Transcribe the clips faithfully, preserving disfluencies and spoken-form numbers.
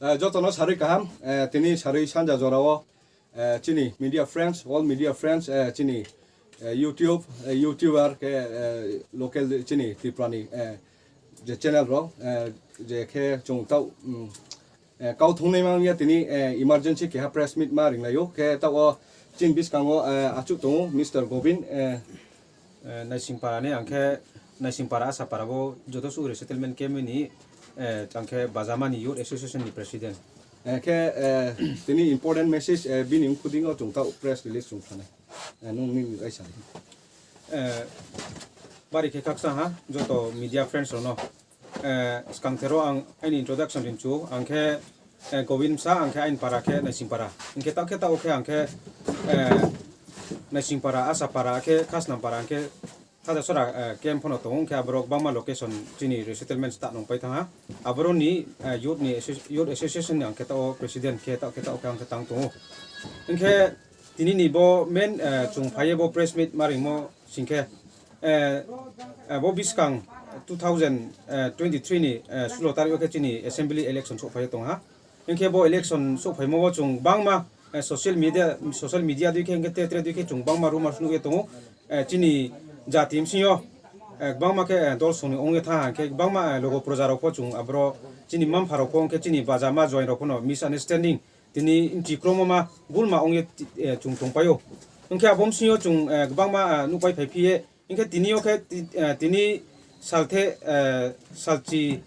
Eh, jotono sarwi kaham, eh, tini sarwi sanja jorao, eh, chini media friends, all media friends, eh, chini, eh, YouTube, eh, YouTuber khe, eh, local chini Tripurani, eh, je channel rok, eh, je khe chwng tao, mm, eh, kau thungnai mang ya tini, eh, emergency keha press meet ma ringlaio, khe tao chini bwskango, eh, achuk tongo Mister Govind, eh, Eh, Naisingpara ni ang khe Naisingpara Asapara bo joto suh resettlement camp ni, eh, ang khe Bajamani Youth Association ni president. Eh, khe, eh, tini important message, eh, bini wngkhudingo chwng tao press release chwng sanai. Eh, nung nini raisa. Eh, bari khe khaksa ha joto media friends rokno. Eh, swkang thero ang aini introduction rinchu, ang khe, eh, Govind Bsa, ang khe aini para khe Naisingpara. Hingkhe tao khe tao khe ang khe, eh, Naisingpara, Asapara khe Khasnampara hingkhe Khajasora, eh, camp phano tongo, hingkhe aborok bangma location chini resettlement ta nong pai thangha. Aboroni, eh, youth ni associ-, youth association ni ang khe tao president khe tao khe tao khe ang khe tang tongo. Hingkhe tini ni bo main, eh, chwng phaiye bo press meet ma ringmo singkhe, eh, eh, bo bwskang two thousand twenty-three ni, eh, sulo tarik o khe chini assembly election sok phai tongha. Hingkhe bo election sok phaimo bo chwng bangma, eh, social media, social media dui khe hingkhe tre tre dui khe chwng bangma rumors nugwi tongo. Eh, chini jati bsingyo, eh, bangma khe, eh, dol songni ongwi tha hingkhe bangma, eh, logo proja rok pho chwng abro chini mampha rok pho hingkhe chini bajama join rok phono misunderstanding tini nchi kromo ma gulma ongye, eh, chwng tongpaio. Hingkhe abo bsingyo chwng, eh, kwbangma, eh, nukpai phai phiye. Hingkhe tini o khe ti-, eh, tini salthe, eh, salchi,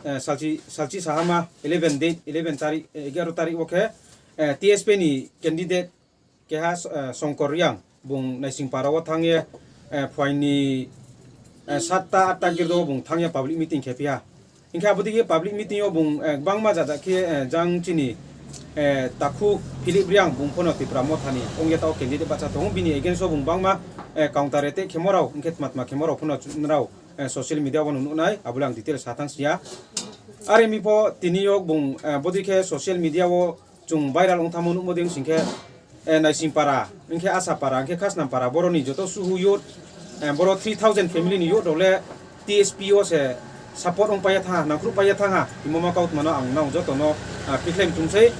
eh, salchi, salchi sahama eleven date, eleven tarik, eh, egaro tarik o khe, eh, T S P ni candidate keha, eh, Songkor Riang bung Naisingpara o thangye, eh, phuaini, eh, satta atta girdo bung thangye public meeting khe phiya. Hingkhe abo digi public meeting o bung, eh, bangma jada khe, eh, jang chini, eh, takhu Philip Riang bung phono Tipra Mothani ongya tao candidate bacha tongo, bini against o bung bangma, eh, counter attack khemo rao, hingkhe tma tma khemo rao phono chunrao, eh, social media o nuknai, abole ang detail sa thang siya. Are mi pho tini o bung, eh, bodi khe social media o chwng viral wng thangmo nukmo de wng sing khe, eh, Naisingpara, hingkhe Asapara, hingkhe Khasnampara, boroni joto suhu youth, eh, boro three thousand family ni youth rok le T S P o se support wng paiya thangha, nangkhruh paiya thangha, himoma kautmano ang nang jotono, ah, pikhlai mthung sei.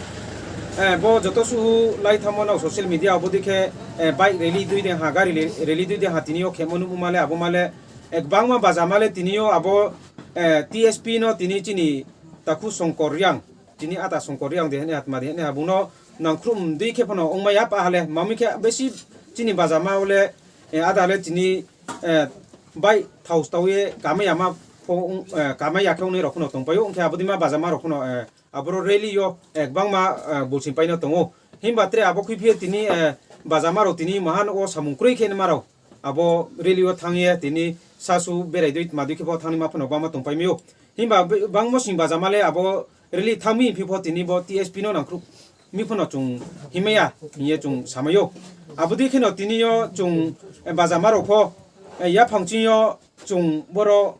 Eh, bo joto suhu lai thangmo nang social media abo dikhe, eh, bike rally dui de ha, gari le-, rally dui de ha, tini o khemo nukmo male, abo male, eh, bangma baja male tini o abo, eh, T S P no tini chini takhu Songkor Riang, chini ata Songkor Riang de hene atma de hene abungno nangkhrum dui khe phano ongmaya pa hale, mami khe besi chini bajama ole, eh, ada le chini, eh, bai thaus tawi kamaya ma pho, eh, kamaya khe ongnai rok phano tongpaio, hingkhe abodima bajama rok phano, eh, aboro rally o, eh, kwbangma, eh, bulsing paino tongo. Himba tre abo khwi phiye tini, eh, bajama rok tini mahan o samung kwrwi khe ma rok. Abo rally o thangye tini sasu berai dui tma dui khe bo thangni ma phano bangma tongpai mio. Himba be-, bangmo sing bajama le abo rally thangmi phi pho tini bo T S P no nangkhruk mi phano chwng himaya hiye chwng samayo. Abo dui kheno tini yo chwng, eh, bajama rok pho, eh, yaphang ching yo chwng boro,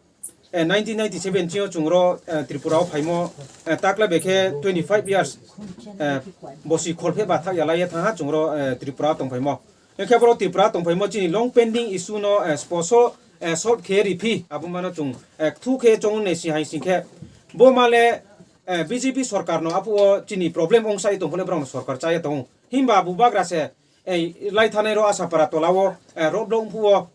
eh, nineteen ninety-seven ching yo chwng ro, eh, Tripura o phaimo, eh, takla bekhe twenty-five years, eh, bosi kholphe ba thak ya lai ya thang ha chwng ro, eh, Tripura o tong phaimo. Hingkhe boro Tripura tongphaimo chini long pending issue no, eh, sposo, eh, solve khe riphi, abo mano chwng, eh, kthu khe chong nai si hai sing khe. Bo male, eh, B J P sorkar no apu o chini problem ong sai tongphole borok no sorkar chaya tongo. Himba bubagra se, eh, lai thanai ro Asapara tola o, eh, road block phu o.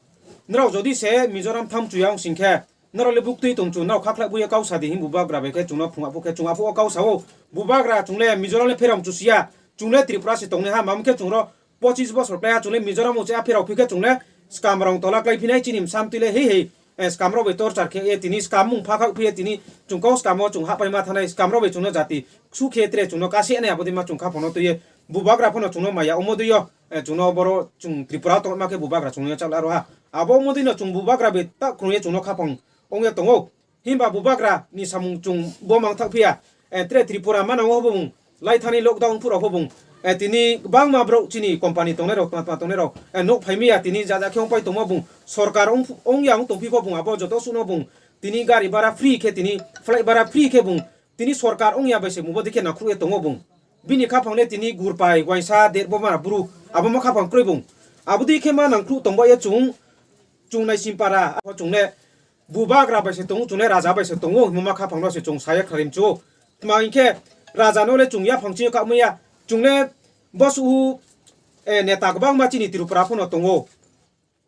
Nrao jodi se Mizoram tham chuya ong sing khe, norok le buktwi tong chu, nrao khakhlai buya kau sa di, him bubagra bai khe chwngno phung apu khe chwng apu o kau sa o. Bubagra chwng le Mizoram le pheram chusiya, chwng le Tripura se tongnai ha, mam khe chwng ro pochis bosor khlai ha chwng le Mizoram o che a pherao phi khe chwng le skam rong tola klai phinai chini bwsa mtwi le hei hei, eh, skam rok bai torchar khe ye tini skam mung pha kha phi ye tini chwng kok skam o chwng hap pai ma thanai skam rok bai chwng no jati ksu khe tre chwng no kasi anai abo dima chwng kha phono twi ye bubagra phono chwng no maya omo dwi yo, eh, chwng no boro chwng Tripura tong ma khe bubagra chwng no chak la ro ha abo omo dwi no chwng bubagra bai ta khwrwng ye chwng no kha phang ong ye tongo. Himba bubagra ni samung chwng bo mang thak phiya. Eh, tre Tripura manang o bung lai thani lockdown phuro pho bung. Eh, tini bangma borok chini company tongnai rok, tma tma tongnai rok, eh, nok phai miya tini ja ja khe ong pai tongma bung. Sorkar ong, ong ya ong tong phi pho bung abo joto suno bung. Tini gari bara free khe tini flight bara free khe bung. Tini sorkar ong ya bai se mubo dikhe nakhru ye tongo bung. Bini khaphang le tini gurpai, waisa, derbo ma buru. Abo ma khaphang kroi bung. Abo dikhe ma nangkhru tongba ye chwng, chwng nai simpara. Abo chwng le Bubagra bai se tongo, chwng le raja bai se tongo, hinwi ma khaphang no se chwng saya khlaimchu. Tma hinkhe Raja no le chwng yaphang chini kha maya. Chwng le bo suhu, eh, neta kwbangma chini Tripura phano tongo.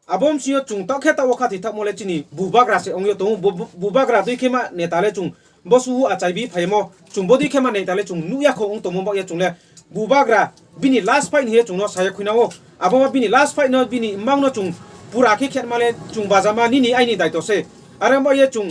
Abo msio chwng tokhe tao kha thwi thakmo le chini bubagra se ongyo tongo. Bu-, bu-, bubagra dui khe ma neta le chwng bo suhu achai bi phaimo. Chwng bo dui khe ma neta le chwng nukya kho ong tongmo bagya chwng le bubagra bini last fight ni he chwng no saya khuinao. Abo ma bini last fight no bini mang no chwng pura khe khet ma le chwng bajama nini aini daito se. Are bagya chwng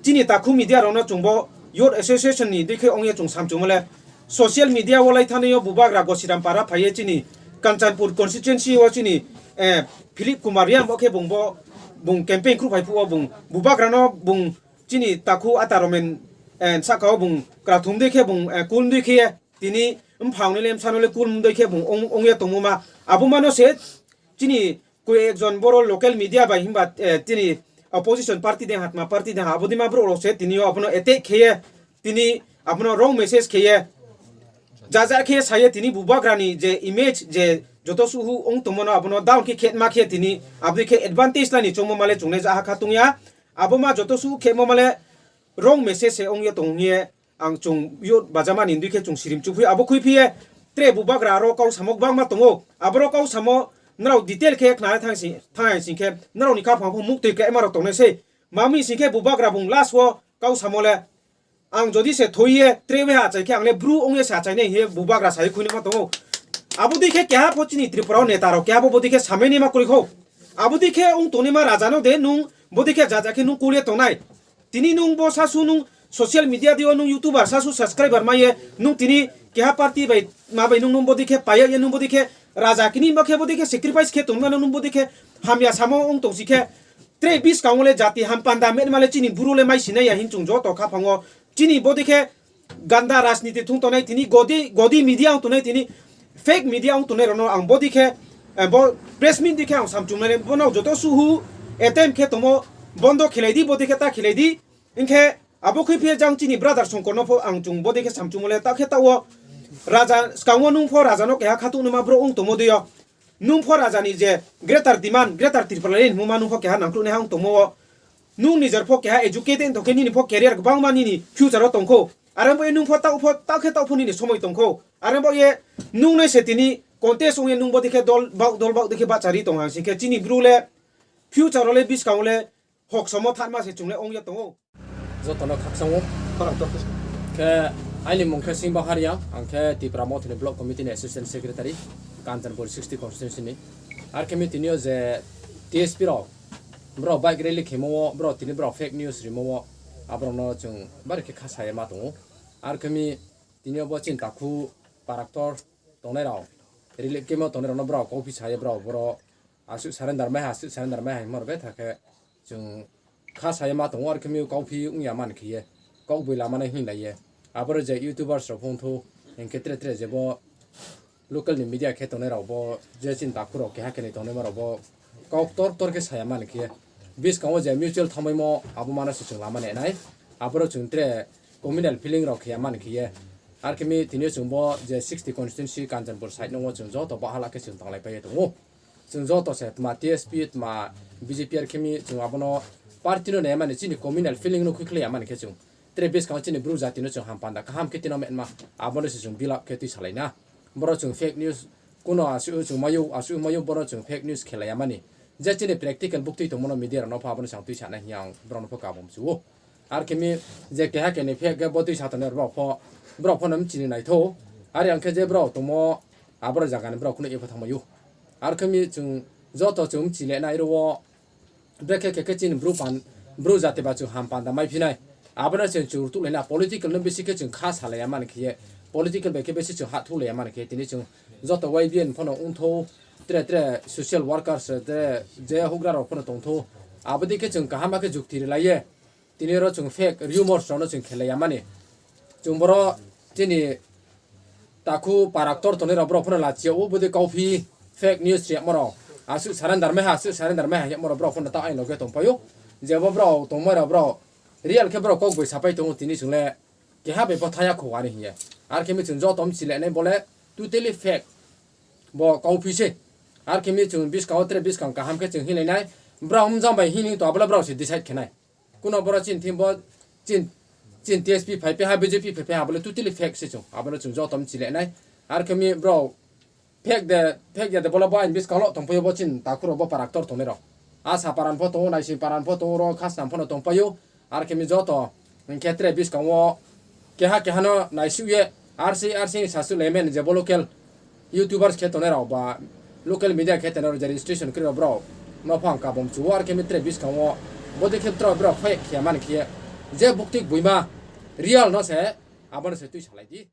chini takhu media rok no chwng bo Youth Association ni dui khe ongya chwng samchung ma le. Social media o lai thani o bubagra Gosiram para phaiye chini Kanchanpur constituency o chini, eh, Philip Kumar Riang bo khe bung bo bung campaign khru phai phu o bung bubagra no bung chini takhu ataromen, eh, saka o bung krathum dui khe bung, eh, kul dui khe tini mphang ni lem sano le kul dui khe bung ong, ongya tongmo ma abo mano se chini koi ekjon boro local media bai himba, eh, tini opposition party de hatma party de ha abodi ma bro se tini o abono attack kheye tini abono wrong message kheye jaja khe saye tini bubagrani je image je joto suhu ong tongmano abono down khe khetma khe tini abdi khe advantage lani chongmo male chungnai ja ha kha tungya abo ma joto suhu khemo male wrong message se ongya tongye ang chwng yo bajama ni dui khe chwng sirim chukphi abo khuiphiye tre bubagra aro kau samo bangma tongo aboro kau samo nrao detail khe khna thang sing thang sing khe nrao ni kha phang muk twi khe maro tongnai sei mami sing khe bubagra bung last o kau samo le Ang jodi se thoi ye tre bai achai khe ang le bru ong ye se achai nai he bubagra sai khuini ma tongo. Abo dei khe keha pho chini Tripura o neta rok keha pho bo dei khe samai ni ma kwrwi kho. Abo dei khe ong toni ma raja no de nung bo dei khe jaja khe nung kul ye tongnai. Tini nung bo sasu nung social media dio nung youtuber sasu subscriber ma ye nung tini keha party bai ma bai nung nung bo dei khe paya ye nung bo dei khe raja kini ma khe bo dei khe sacrifice khe tongma nung bo dei khe hamya samo ong tong si khe Tre biskango le jati hampanda metma le chini buru le mai sinai ya hin chung joto kha phango. Chini bo dikhe ganda rajniti thung tonai tini godi, godi media ang tonai tini fake media ang tonai rono ang bo dikhe, eh, bo press meet dikhe ang samchung nai bono joto suhu attempt khe tomo bondo khelai di bo dikhe ta khelai di. Hinkhe abo khe phiya jang chini brother Songkor no pho ang chung bo dikhe samchung le ta khe ta o raja skango nung pho raja no keha khatuk numa bro ung tomo diyo. Nung pho raja ni je greater demand, greater Tripura ni hinmuma nung pho keha nangkhluk nai ha wng tongmo o. Nung nijer pho keha educated tong khe nini pho career kwbangma nini future o tong kho. Are bo nung pho ta pho ta khe ta pho nini somoi tong kho. Are bo ye nung nai se tini contest wng ye nung bo dikhe dol bak dol bak dikhe bachari tong hang sing khe chini bru le future o le biskang o le Hok somo tharma se chungle ongya tongo. Jotono khakchangwo. Khorang tor khe. Khe aini mung khe Singba Haria, ang khe Tipra Mothani Block Committee ni Assistant Secretary, Kanchanpur sixty constituency ni. Ar khe mi tini o je T S P rok, borok bike rally khemo o, borok tini borok fake news rimo o, aborok no chwng bari khe kha saya ma tongo. Ar khe mi tini o bo chini takhu paraktor tongnai rok, relief camp o tongnai rok no borok kok phi saya borok, borok aswk surrender mai ha, aswk surrender mai ha hinma rok betha khe chwng kha saya ma tongo, ar khe mi kok phi wng ya man khe ye, kok bui lama nai hin lai ye. Aboro je YouTubers rok phone thu, hinkhe tre tre je bo local ni media khe tongnai rok bo je chini takhu rok keha kenwi tongnai ma rok bo kok tor tor khe saya man khe ye. Biskango je mutual thamai mo abo mano se chwng lama nai nai. Aboro chwng tre communal feeling rok khe ya man khe ye. Ar khe mi tini chwng bo je sixty constituency Kanchanpur side no chwng joto bahala khe chwng tanglai pai tongo. Chwng joto se tma T S P tma B J P ar khe mi chwng abono party no nai mani chini communal feeling no khwikhlai ya mani khe chwng. Tre biskango chini bru jati no chwng ham panda kaham khe tino menma abono se chwng build up khe twi salai na. Boro chwng fake news kuno asu chwng mayu asu mayu boro chwng fake news khelai ya mani. Je chini practical buktwi tongmano media rok no pha abono chwng twi sana hiya ang borok no pha kabum chuo. Ar khe mi je keha keni phek khe bo twi sa tongnai borok pho, borok pho no chini naitho. Ar yang khe je borok tongmo, aborok jaga ni borok kunu epha thangma yo. Ar khe mi chwng joto chwng chile nai ro o, brekhe khe khe chini bru pan, bru jati ba chwng ham panda mai phinai. Abono chwng chwng tuklai na political no bisi khe chwng kha salai ya mani khe ye. Political bai khe bisi chwng ha thuklai ya mani khe tini chwng joto Y B N pho no wngtho, tre tre social workers, tre je hugra rok pho no tongtho. Abodi khe chwng kaham khe jukti rilai ye. Tini oro chwng fake rumors rokno chwng khelai ya mani. Chwng boro chini takhu paraktor tonwi rok borok phano lachiya o bwdwi kauphi fake news riyamo rok. Aswk surrender mai ha, aswk surrender mai ha hiyamo rok borok phano ta aino khe tongpaio. Jebo borok tongmai rok borok real khe borok kok bai sapai tongo tini chwng le keha bai bo thaya kho ani hiya. Ar khe mi chwng joto mchilai nai bole totally fake. Bo kauphi se. Ar khe mi chwng biskang o tre biskang kaham khe chwng hinlai nai. Borok wngjakbai hini to abole borok se decide khe nai. Kuno borok chini thim bo chin, Chin T S P phai pe ha, B J P phai pe ha, abole totally fake se chung. Abole chung joto mchile nai. Ar khe mi bro, fake de, fake de, de bola bo ain bis kalo tong payo bo chin takhuro bo paraktor tong nero. A sa paran pho tongo, naising paran pho tongo, ro khasnam pho no tong payo. Ar khe mi joto, hwnkhe tre bis kango keha keha no naisuk ye, R C, R C sasu lemen je bo local YouTubers khe tongnai rok ba local media khe tongnai rok je registration kwrwi rok borok no phang kabum chuo, ar khe mitre biskango bodi khe borok fake khe mani khe je buktik buima real no se abono se twi salai di.